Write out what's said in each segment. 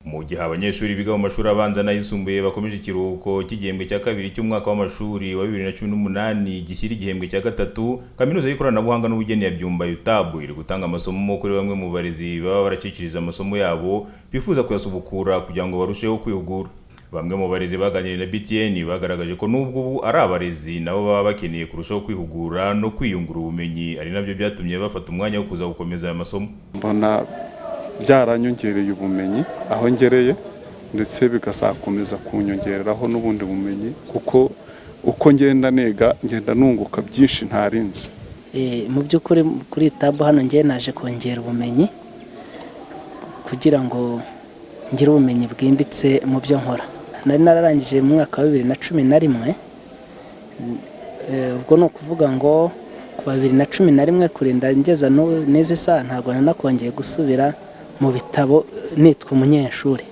Mu gihe abanyeshuri biga mu mashuri abanza n'ayisumbuye bakomeje ikiruhuko cy'igihembwe cya kabiri cy'umwaka w'amashuri wa 2018 gishyira igihembwe cya gatatu, Kaminuza y'Ikoranabuhanga n'Ubugeni ya Byumba UTAB iri gutanga amasomo kuri bamwe mu barezi baba baracikiriza amasomo yabo bifuza kuyasubukura kugira ngo barusheho kwihugura. Bamwe mu barezi baganiriye na BTN bagaragaje ko nubwo ubu ari abarezi, nabo baba bakeneye kurushaho kwihugura no kwiyungura ubumenyi, ari nabyo byatumye bafata umwanya wo kuza gukomeza aya masomo. Mbona byaranyongereye ubumenyi aho ngereye, ndetse bigazakomeza kunyongereraho n'ubundi bumenyi, kuko uko ngenda niga ngenda nunguka byinshi ntarinzi. Mu by'ukuri kuri UTAB hano ngiye naje kongera ubumenyi kugira ngo ngire ubumenyi bwimbitse mu byo nkora. Nari nararangije mu mwaka wa 2011. Ubwo ni ukuvuga ngo kuva 2011 kurinda ngeza n'izi saha, ntabwo nanakongeye gusubira mu bitabo nitwa umunyeshuri.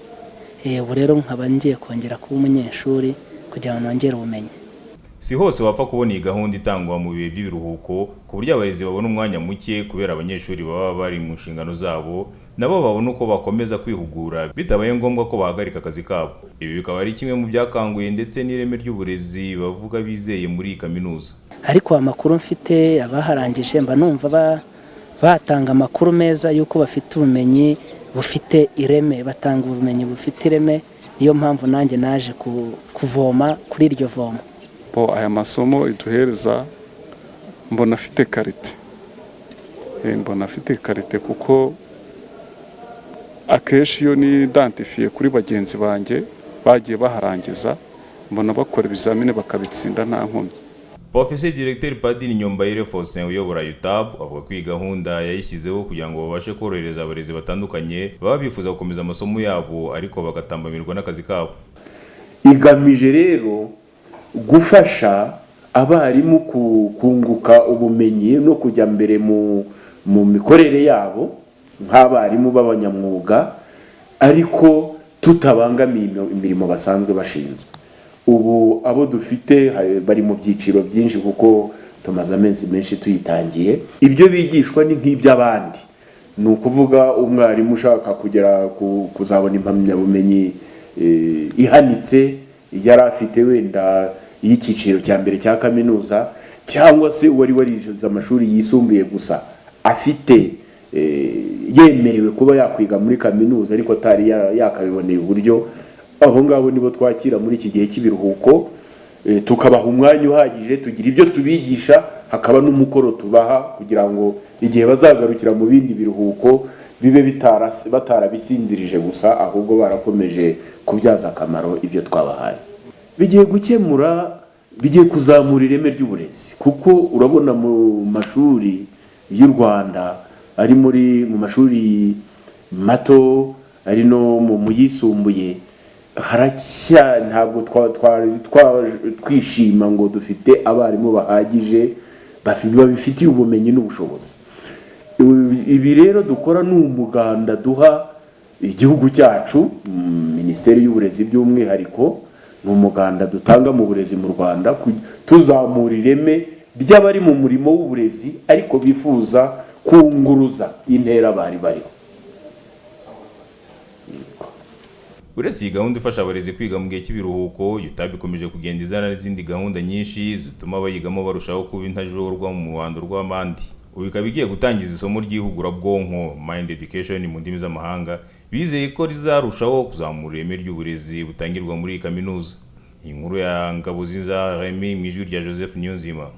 Ubu rero nkaba ngiye kongera kuba umunyeshuri kugira ngo nongere ubumenyi. Si hose wapfa kubona iyi gahunda itangwa mu bihe by'ibiruhuko, ku buryo abarezi babona umwanya muke kubera abanyeshuri baba bari mu nshingano zabo, nabo babona uko bakomeza kwihugura bitabaye ngombwa ko bahagarika akazi kabo. Ibi bikaba ari kimwe mu byakanguye ndetse n'ireme ry'uburezi bavuga bizeye muri iyi kaminuza. Ariko amakuru mfite, abaharangije mba numva batanga amakuru meza y'uko bafite ubumenyi bufite ireme, batanga ubumenyi bufite ireme. Niyo mpamvu nanjye naje kuvoma kuri iryo vomo. Bo aya masomo iduhereza mbona afite qualité. Mbona afite qualité kuko akenshi iyo nidentifiye kuri bagenzi banjye bagiye baharangiza, mbona bakora ibizamini bakabitsinda nta nkomyi. Professeur Directeur Padiri Nyombayire Faustin uyobora UTAB avuga ko iyi gahunda yayishyizeho kugira ngo babashe korohereza abarezi batandukanye baba bifuza gukomeza amasomo yabo ariko bagatambamirwa n'akazi kabo. Igamije rero gufasha abarimu kunguka ubumenyi no kujya mbere mu mikorere yabo nk'abarimu b'abanyamwuga, ariko tutabangamiye imirimo basanzwe bashinzwe. Ubu abo dufite bari mu byiciro byinshi, kuko tumaze amezi menshi tuyitangiye. Ibyo bigishwa ni nk'iby'abandi, ni ukuvuga umwarimu ushaka kugera kuzabona impamyabumenyi ihanitse yari afite wenda iy'icyiciro cya mbere cya kaminuza, cyangwa se uwari warize amashuri yisumbuye gusa afite yemerewe kuba yakwiga muri kaminuza ariko atari yakabiboneye uburyo. Abo ngabo nibo twakira muri iki gihe cy'ibiruhuko, tukabaha umwanya uhagije, tugira ibyo tubigisha, hakaba n'umukoro tubaha kugira ngo igihe bazagarukira mu bindi biruhuko bibe batarabisinzirije gusa, ahubwo barakomeje kubyaza akamaro ibyo twabahaye. Bigiye gukemura, bigiye kuzamura ireme ry'uburezi, kuko urabona mu mashuri y'u Rwanda, ari mu mashuri mato, ari no mu yisumbuye, haracya ntabwo twari twishima ngo dufite abarimu bahagije babifitiye ubumenyi n'ubushobozi. Ibi rero dukora ni umuganda duha igihugu cyacu, Minisiteri y'Uburezi by'umwihariko. Ni umuganda dutanga mu burezi mu Rwanda, tuzamura ireme ry'abari mu murimo w'uburezi ariko bifuza kunguruza intera bari bariho. Uretse iyi gahunda ifasha abarezi kwiga mu gihe cy'ibiruhuko, UTAB ikomeje kugenda izana n'izindi gahunda nyinshi zituma abayigamo barushaho kuba intajorwa mu ruhando rw'abandi. Ubu ikaba igiye gutangiza isomo ry'ihugurabwonko, Mind Education mu ndimi z'amahanga, bizeye ko rizarushaho kuzamura ireme ry'uburezi butangirwa muri iyi kaminuza. Iyi nkuru ya Ngaboziza Remy mu ijwi rya Joseph Niyonzima.